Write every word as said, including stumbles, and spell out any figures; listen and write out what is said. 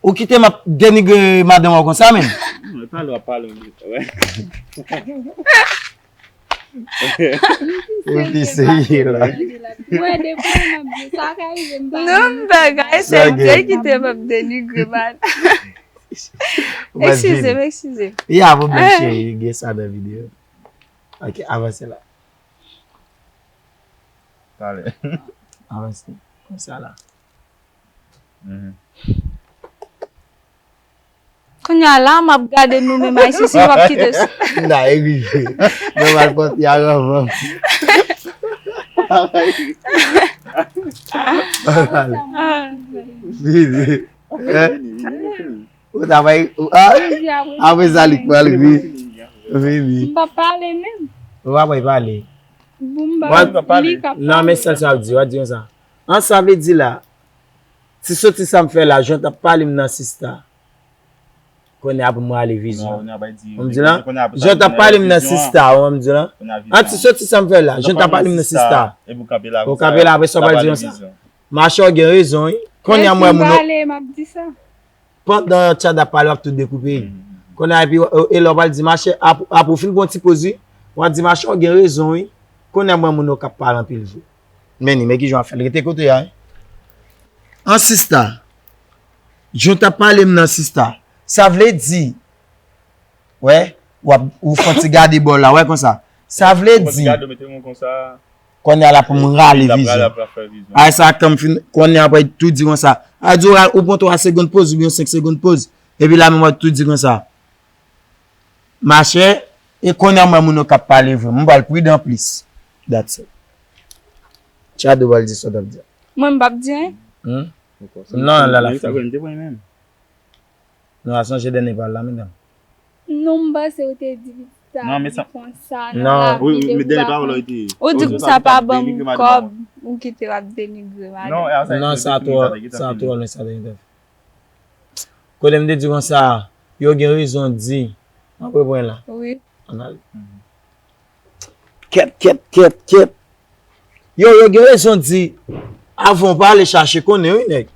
Ou kite m ap denigre madanm ou konsa menm? Non, e pale w ap pale, w wè. Ou ki serye la. Mwen, depi m ap di sa ka rive, m pa Non, m pa ka, se Dye ki te m ap denigre madanm. Eskize m, eskize m. Ya, pwoblèm cheri, gen sa nan videyo. Ok, avanse la. Pale. Avanse. Konsa la. Mhm. Kounye a la, m ap gade nou menm ayisyen, si w ap kite sa. N a rive. Mwen mal pòt ya anvan. Vini. Hein? Ou ta bay, ou, ah, apre sa, li k pral ri. Vini. M pa pale menm. Ou pa bay pale. Bon, m pa li k ap pale. Non, men sa l sa ap di, w ap di konsa. An, sa vle di la, ti soti sa m fè la, jan w t ap pale m nan sista. Kounye a pou mwen ale vizyon. Ou m di la? Jan w t ap pale m nan sista, ou m di la? An, ti soti sa m fè la, jan w t ap pale m nan sista. Ou kanpe la, apre sa w pral di konsa. Machè, w gen rezon, wi. Kounye a mwen, moun yo. Pandan Tchad ap pale, w ap tout dekoupe. Kounye a, epi, e lè w pral di, machè, ap-, apre w fin pran ti poz, wi. W ap di, machè, w gen rezon, wi. Kounye a mwen, moun yo k ap pale anpil vre. Men ni, men ki jan w ap fè l rete kote a, wi. An sista, jan w t ap pale m nan sista, sa vle di, wè, w ap, ou fè ti gade bò la, wè konsa. Sa vle di, kounye a la pou m rale vizyon. Ay sa, kan m fin, kounye a apre tou di konsa. A di w, ou pran twa segonn poz oubyen senk segonn poz. Epi la menm w ap tou di konsa. Machè, e kounye a mwen moun yo k ap pale vre. M pral pridan plis. That's it. Tchado pral di sa w t ap di a. Mwen m p ap di anyen. Hmm? Non, la, la fini. Nou a sonje dènye pawòl la, medam. Non, m panse ou te di sa, di konsa, nan lavi de ou pa konn. Ou di konsa pa ban m kòb, ou kite w ap denigre madanm. Non, sa twò, sa twò lwen, sa te. Kote m te di konsa, yo gen rezon di, m ap reprann la. Wi. Ann ale. Kèt, kèt, kèt, kèt. Yo, yo gen rezon di, avan w pale chache konnen, wi, nèg.